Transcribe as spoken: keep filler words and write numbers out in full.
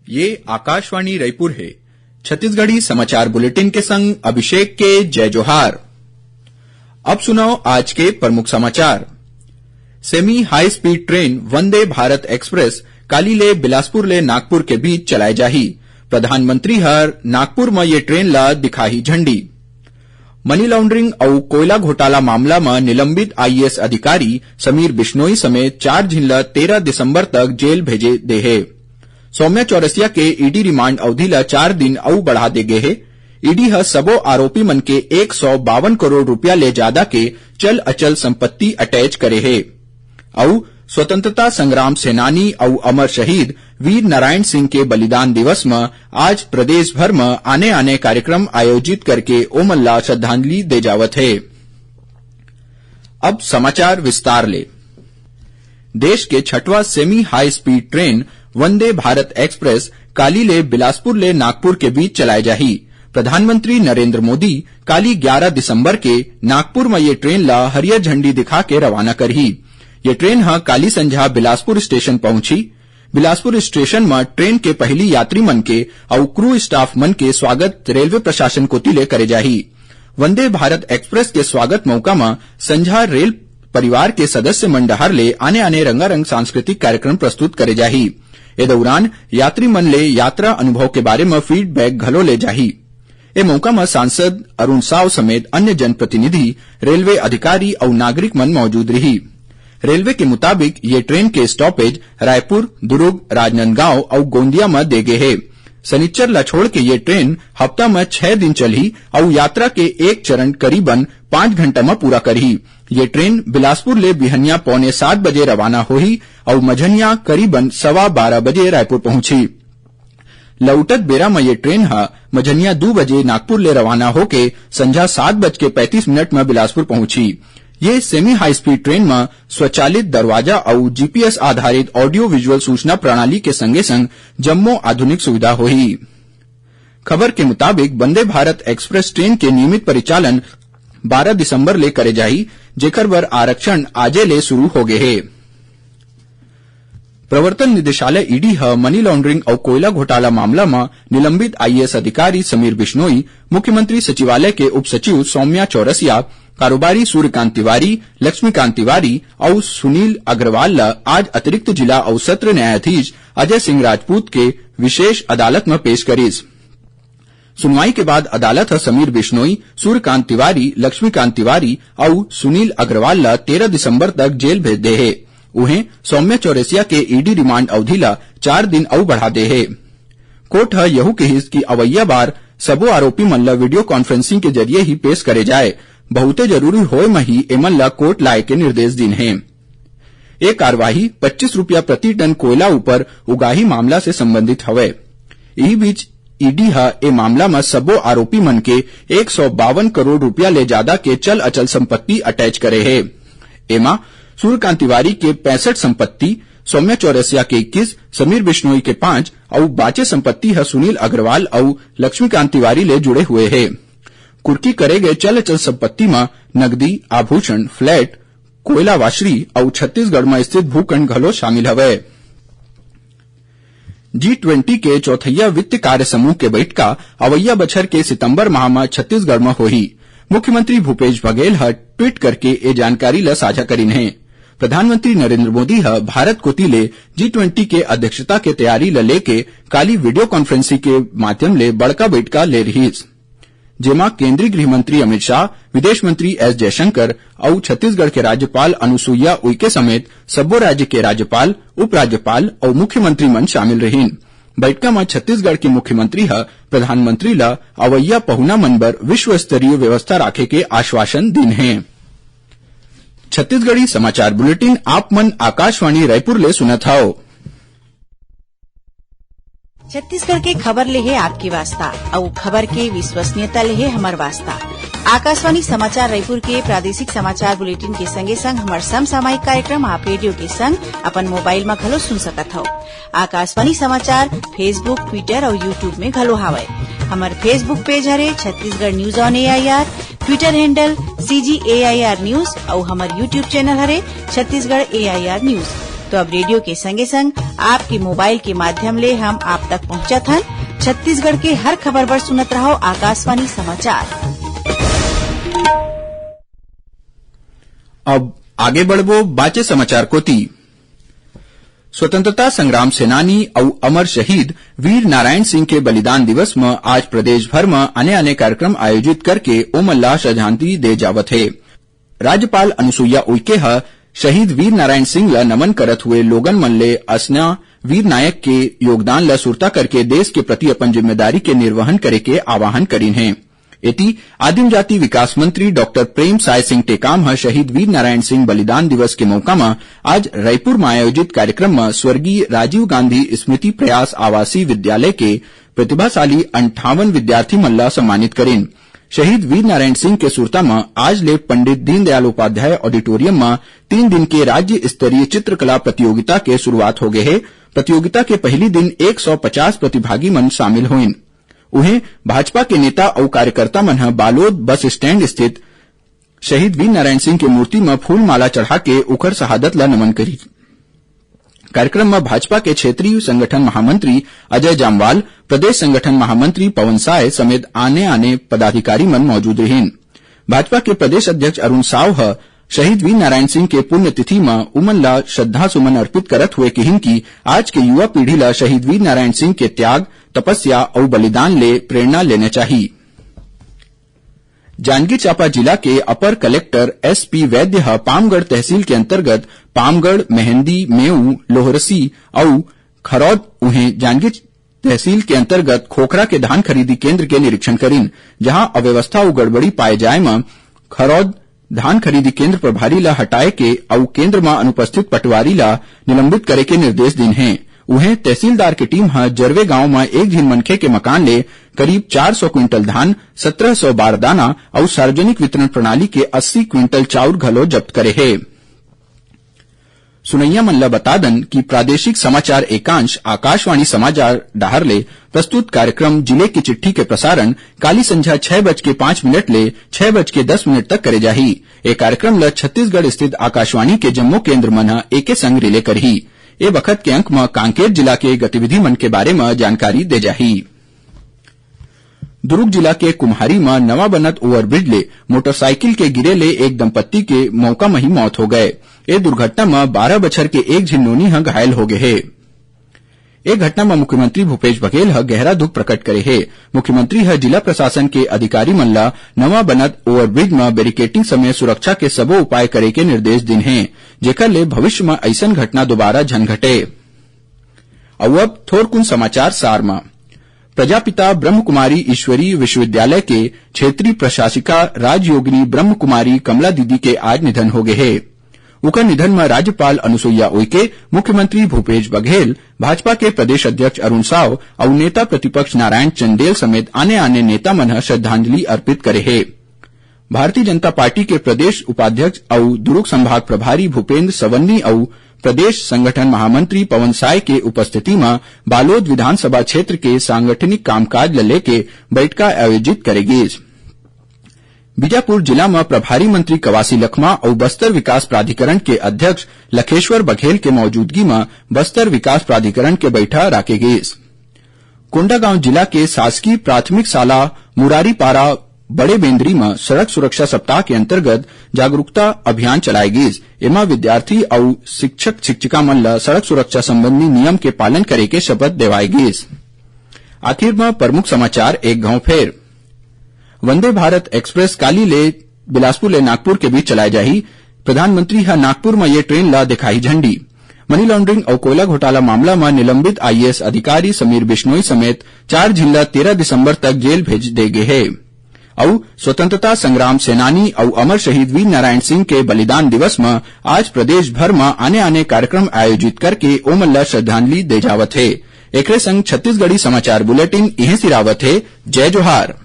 ये आकाशवाणी रायपुर हे। छत्तीसगढ़ी समाचार बुलेटिन के संग अभिषेक के जय जोहार। अब सुनव आज के प्रमुख समाचार। सेमी high speed train Vande Bharat express काली ले बिलासपुर ले नागपुर के बीच चलाए जाही। प्रधानमंत्री हर नागपुर म ये ट्रेन ला दिखाही झंडी। मनी लाउंड्रिंग अउ कोयला घोटाला मामला म निलंबित आईएएस अधिकारी समीर बिश्नोई समेत चार झिन ल तेरह दिसंबर तक जेल भेजे दे हे। सौम्या चौरसिया के ईडी रिमांड अवधि ल चार दिन अउ बढ़ा दे गे हे। ईडी ह सबो आरोपी मन के एक सौ बावन करोड़ रुपया ले जादा के चल अचल संपत्ति अटैच करे हे। अउ स्वतंत्रता संग्राम सेनानी अउ अमर शहीद वीर नारायण सिंह के बलिदान दिवस म आज प्रदेश भर म आने-आने कार्यक्रम आयोजित करके ओमन ला श्रद्धांजलि दे जावत हे। अब समाचार विस्तार ले। देश के छठवां सेमी high speed train Vande Bharat express काली ले बिलासपुर ले नागपुर के बीच चलाए जाही। प्रधानमंत्री नरेंद्र मोदी काली ग्यारह दिसंबर के नागपुर म ये ट्रेन ला हरियर झंडी दिखा के रवाना करही। ये ट्रेन ह काली संझा बिलासपुर स्टेशन पहुंची। बिलासपुर स्टेशन म ट्रेन के पहिली यात्री मन के अउ क्रू स्टाफ मन के स्वागत रेलवे प्रशासन कोति ले करे जाही। वंदे भारत एक्सप्रेस के स्वागत मौका म संझा रेल परिवार के सदस्य मन डहार ले आने-आने रंगारंग सांस्कृतिक कार्यक्रम प्रस्तुत करे जाही। ए दौरान यात्री मन ले यात्रा अनुभव के बारे म फीडबैक घलो ले जाही। ए मौका म सांसद अरुण साव समेत अन्य जनप्रतिनिधि, रेलवे अधिकारी अउ नागरिक मन मौजूद रिही। रेलवे के मुताबिक ये ट्रेन के स्टॉपेज रायपुर, दुर्ग, राजनांदगांव अउ गोंदिया म दे गे हे। सनिच्चर ला छोड़ के ये ट्रेन हफ्ता म छह दिन चलही अउ यात्रा के एक चरण करीबन पाँच घंटा म पूरा करही। ये ट्रेन बिलासपुर ले बिहनिया पौने सात बजे रवाना होही अउ मझनिया करीबन सवा बारह बजे रायपुर पहुंचही। लौटत बेरा म ये ट्रेन ह मझनिया दू बजे नागपुर ले रवाना होके संझा सात बज के पैंतीस मिनट म बिलासपुर पहुंचही। ये सेमी हाई स्पीड ट्रेन म स्वचालित दरवाजा अउ जीपीएस आधारित ऑडियो विजुअल सूचना प्रणाली के संगे संग जम्मो आधुनिक सुविधा होही। खबर के मुताबिक वंदे भारत एक्सप्रेस ट्रेन के नियमित परिचालन बारह दिसंबर ले करे जाही, जेकर बर आरक्षण आजे ले शुरू हो गे हे। प्रवर्तन निदेशालय ईडी ह मनी लाउंड्रिंग अउ कोयला घोटाला मामला म निलंबित आईएएस अधिकारी समीर बिश्नोई, मुख्यमंत्री सचिवालय के उप सचिव सौम्या चौरसिया, कारोबारी सूर्यकांत तिवारी, लक्ष्मीकांत तिवारी अउ सुनील अग्रवाल ल आज अतिरिक्त जिला अउ सत्र न्यायाधीश अजय सिंह राजपूत के विशेष अदालत म पेश करिस। सुनवाई के बाद अदालत ह समीर बिश्नोई, सूर्यकांत तिवारी, लक्ष्मीकांत तिवारी अउ सुनील अग्रवाल ल तेरह दिसंबर तक जेल भेज दे हे। उहें, सौम्या चौरसिया के ईडी रिमांड अवधि ल चार दिन अउ बढ़ा दे हे। कोर्ट ह यहू किहिस कि अवइया बार सबो आरोपी मन ल वीडियो कॉन्फ्रेंसिंग के जरिए ही पेश करे जाए। बहुते जरूरी होए म ही एमन ल कोर्ट लाए के निर्देश दिन हे। ए कार्यवाही पच्चीस रुपया प्रति टन कोयला ऊपर उगाही मामला से संबंधित हवय। इही बीच ईडी ह ए मामला म सबो आरोपी मन के एक सौ बावन करोड़ रुपया ले जादा के चल अचल संपत्ति अटैच करे हे। एमा सूर्यकांत तिवारी के पैंसठ संपत्ति, सौम्या चौरसिया के इक्कीस, समीर बिश्नोई के पांच अउ बाचे संपत्ति ह सुनील अग्रवाल अउ लक्ष्मीकांत तिवारी ले जुड़े हुए हे। कुर्की करे गए चल अचल संपत्ति म नगदी, आभूषण, फ्लैट, कोयला वाशरी अउ छत्तीसगढ़ म स्थित भूखंड घलो शामिल हवय। जी ट्वेंटी के चौथइया वित्त कार्य समूह के बइठका अवइया बछर के सितंबर माह म छत्तीसगढ़ म होही। मुख्यमंत्री भूपेश बघेल ह ट्वीट करके ए जानकारी ल साझा करिन हे। प्रधानमंत्री नरेंद्र मोदी ह भारत कोति ले जी ट्वेंटी के अध्यक्षता के तैयारी ल लेके काली वीडियो कॉन्फ्रेंसिंग के माध्यम ले बड़का बइठका ले रिहिस, जेमा केंद्रीय गृह मंत्री अमित शाह, विदेश मंत्री एस जयशंकर अउ छत्तीसगढ़ के राज्यपाल अनुसुईया उइके समेत सब्बो राज्य के राज्यपाल, उपराज्यपाल अउ मुख्यमंत्री मन शामिल रहिन। बइठका म छत्तीसगढ़ के मुख्यमंत्री ह प्रधानमंत्री ल अवइया पहुना मन बर विश्व स्तरीय व्यवस्था राखे के आश्वासन दिन हे। छत्तीसगढ़ी समाचार बुलेटिन आप मन आकाशवाणी रायपुर ले सुनत हव। छत्तीसगढ़ के खबर ले हे आपके वास्ता, अउ खबर के विश्वसनीयता ले हे हमर वास्ता। आकाशवाणी समाचार रायपुर के प्रादेशिक समाचार बुलेटिन के संगे संग हमर समसामयिक कार्यक्रम आप रेडियो के संग अपन मोबाइल म घलो सुन सकत हव। आकाशवाणी समाचार Facebook, Twitter अउ YouTube में घलो हावय। हमर Facebook पेज हरे Chhattisgarh news on AIR, Twitter handle CG AIR news अउ हमर YouTube चैनल हरे छत्तीसगढ़ एआईआर न्यूज। तो अब रेडियो के संगे संग आपके मोबाइल के माध्यम ले हम आप तक पहुंचत हन। छत्तीसगढ़ के हर खबर बर सुनत रहो आकाशवाणी समाचार। अब आगे बढ़बो बाचे समाचार कोती। स्वतंत्रता संग्राम सेनानी अउ अमर शहीद वीर नारायण सिंह के बलिदान दिवस म आज प्रदेश भर म आने-आने कार्यक्रम आयोजित करके ओमन ला श्रद्धांजलि दे जावत हे। राज्यपाल अनुसुईया उइके ह शहीद वीर नारायण सिंह ला नमन करत हुए लोगन मन ले असना वीर नायक के योगदान ला सुरता करके देश के प्रति अपन जिम्मेदारी के निर्वहन करे के आह्वान करिन हे। एती, आदिम जाति विकास मंत्री डॉक्टर प्रेम साय सिंह टेकाम ह शहीद वीर नारायण सिंह बलिदान दिवस के मौका म आज रायपुर म आयोजित कार्यक्रम म स्वर्गीय राजीव गांधी स्मृति प्रयास आवासीय विद्यालय के प्रतिभाशाली अंठावन विद्यार्थी मन ला सम्मानित करिन। शहीद वीर नारायण सिंह के सुरता म आज ले पंडित दीनदयाल उपाध्याय ऑडिटोरियम म तीन दिन के राज्य स्तरीय चित्रकला प्रतियोगिता के शुरुआत हो गए हे। प्रतियोगिता के पहली दिन एक सौ पचास प्रतिभागी मन शामिल होइन। उहें, भाजपा के नेता अउ कार्यकर्ता मन ह बालोद बस स्टैंड स्थित शहीद वीर नारायण सिंह के मूर्ति म फूल माला चढ़ा के उखर शहादत ला नमन करी। कार्यक्रम म भाजपा के क्षेत्रीय संगठन महामंत्री अजय जामवाल, प्रदेश संगठन महामंत्री पवन साय समेत आने-आने पदाधिकारी मन मौजूद रहिन। भाजपा के प्रदेश अध्यक्ष अरुण साव ह शहीद वीर नारायण सिंह के पुण्यतिथि म उमन ला श्रद्धा सुमन अर्पित करत हुए किहिन कि आज के युवा पीढ़ी ला शहीद वीर नारायण सिंह के त्याग, तपस्या अउ बलिदान ले प्रेरणा लेना चाही। जांजगीर चांपा जिला के अपर कलेक्टर एसपी वैद्य ह पामगढ़ तहसील के अंतर्गत पामगढ़, मेहंदी, मेऊ, लोहरसी अउ खरौद उहें जांजगीर तहसील के अंतर्गत खोखरा के धान खरीदी केंद्र के निरीक्षण करिन, जहां अव्यवस्था अउ गड़बड़ी पाए जाए म खरौद धान खरीदी केंद्र प्रभारी ला हटाए के अउ केंद्र म अनुपस्थित पटवारी ला निलंबित करे के निर्देश दिन हे। उहें, तहसीलदार के टीम ह जरवे गांव म एक झिन मनखे के मकान ले करीब चार सौ क्विंटल धान, सत्रह सौ बारदाना अउ सार्वजनिक वितरण प्रणाली के अस्सी क्विंटल चाउर घलो जब्त करे हे। सुनइया मन ल बता दन कि प्रादेशिक समाचार एकांश आकाशवाणी समाचार डहार ले प्रस्तुत कार्यक्रम जिले की चिट्ठी के प्रसारण काली संझा छह बज के पाँच मिनट ले छह बज के दस मिनट तक करे जाही। ए कार्यक्रम ल छत्तीसगढ़ स्थित आकाशवाणी के जम्मो केंद्र मन ह एके संग रिले करही। ए बखत के अंक म कांकेर जिला के गतिविधि मन के बारे म जानकारी दे जाही। दुरूग जिला के कुम्हारी म नवा बनत ओवरब्रिज ले मोटरसाइकिल के गिरे ले एक दंपत्ति के मौका म ही मौत हो गए। ए दुर्घटना म बारह बछर के एक झिन नोनी ह घायल हो गे हे। ए घटना म मुख्यमंत्री भूपेश बघेल ह गहरा दुख प्रकट करे हे। मुख्यमंत्री ह जिला प्रशासन के अधिकारी मन ला नवा बनत ओवरब्रिज म बैरिकेडिंग समेत सुरक्षा के सबो उपाय करे के निर्देश दिन हे, जेकर ले भविष्य म अइसन घटना दोबारा झन घटे। अउ अब थोरकुन समाचार सार म। प्रजापिता ब्रह्मकुमारी ईश्वरीय विश्वविद्यालय के क्षेत्रीय प्रशासिका राजयोगिनी ब्रह्मकुमारी कमला दीदी के आज निधन हो गे हे। उकर निधन म राज्यपाल अनुसुईया उइके, मुख्यमंत्री भूपेश बघेल, भाजपा के प्रदेश अध्यक्ष अरुण साव अउ नेता प्रतिपक्ष नारायण चंदेल समेत आने-आने नेता मन ह श्रद्धांजलि अर्पित करे हे। भारतीय जनता पार्टी के प्रदेश उपाध्यक्ष अउ दुरूग संभाग प्रभारी भूपेंद्र सवन्नी अउ प्रदेश संगठन महामंत्री पवन साय के उपस्थिति म बालोद विधानसभा क्षेत्र के सांगठनिक कामकाज ल लेके बइठका आयोजित करे गीस। बीजापुर जिला म प्रभारी मंत्री कवासी लखमा अउ बस्तर विकास प्राधिकरण के अध्यक्ष लखेश्वर बघेल के मौजूदगी म बस्तर विकास प्राधिकरण के बइठका राखे गीस। कोंडागांव जिला के शासकीय प्राथमिक शाला मुरारीपारा बड़े बेंदरी म सड़क सुरक्षा सप्ताह के अंतर्गत जागरूकता अभियान चलाए गीस। एमा विद्यार्थी अउ शिक्षक शिक्षिका मन ल सड़क सुरक्षा संबंधी नियम के पालन करे के शपथ देवाए गीस। आखिर म प्रमुख समाचार एक घाव फेर। वंदे भारत एक्सप्रेस काली ले बिलासपुर ले नागपुर के बीच चलाए जाही। प्रधानमंत्री ह नागपुर म ये ट्रेन ला दिखाही झंडी। मनी लॉन्ड्रिंग अउ कोयला घोटाला मामला म निलंबित आईएएस अधिकारी समीर बिश्नोई समेत चार झिन ला तेरह दिसंबर तक जेल भेज दे गे हे। अउ स्वतंत्रता संग्राम सेनानी अउ अमर शहीद वीर नारायण सिंह के बलिदान दिवस म आज प्रदेश भर म आने-आने कार्यक्रम आयोजित करके ओमन ला श्रद्धांजलि दे जावत हे। एकरे संग छत्तीसगढ़ी समाचार बुलेटिन इहें सिरावत हे। जय जोहार।